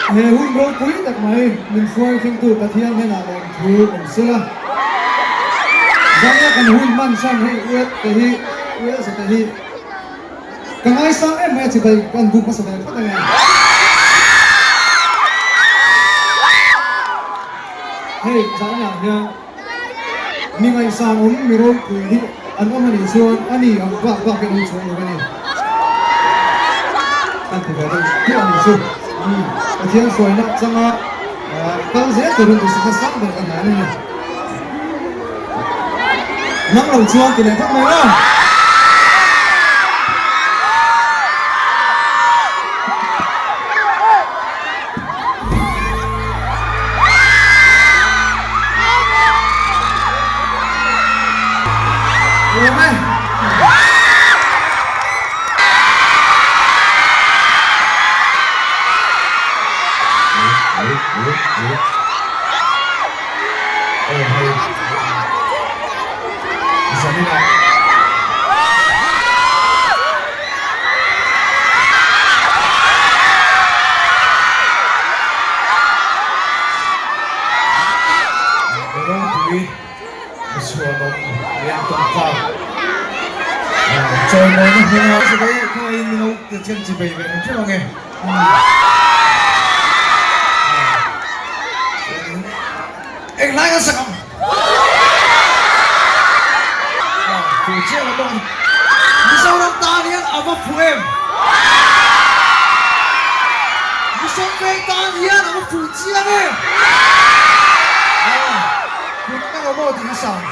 He hun ropui tak mai min hruai thlengtu Pathian hnenah lawmthu awm sela. Zanga kan hun hman san hei Uet te hi, Uelsa te hi ka ngaisang em mai a chibai kan buk hmasa ve phawt ange. Hei zanah hian mi ngaihsan awm mi ropui hi an awm anih chuan a ni ang bak bak hian awm chhuak lo a ni. Kan ti ve deuh duah anih chu. Pathian hruaina changa kal zel turin duhsakna sang ber ka hlan a ni. Nang lo chuan ti leh phawt mai la. Ropui chhuanawm lian tawng tlak chawimawina hmuna khawngaihin min lo chen chi bei ve ang theuh ange. Englai kan sak ang? Fu chiah lo bawk a ni. Mizoram tan hian a va fu em? Mizo veng tan hian a va fu chiang em? Tun ang emaw maw tih hi sang.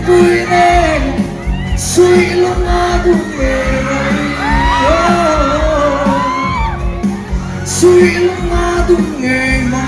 pui nen suih lung a dum ngei mai oh suih lung a dum ngei mai.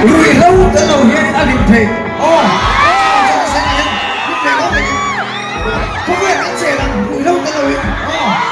Ruihhlo tel lo hianin a hlim thei. Aw, chuvang chuan a hian hlim ve ngawt angin khawvel kan chen ang ruihhlo tel lo in. Aw.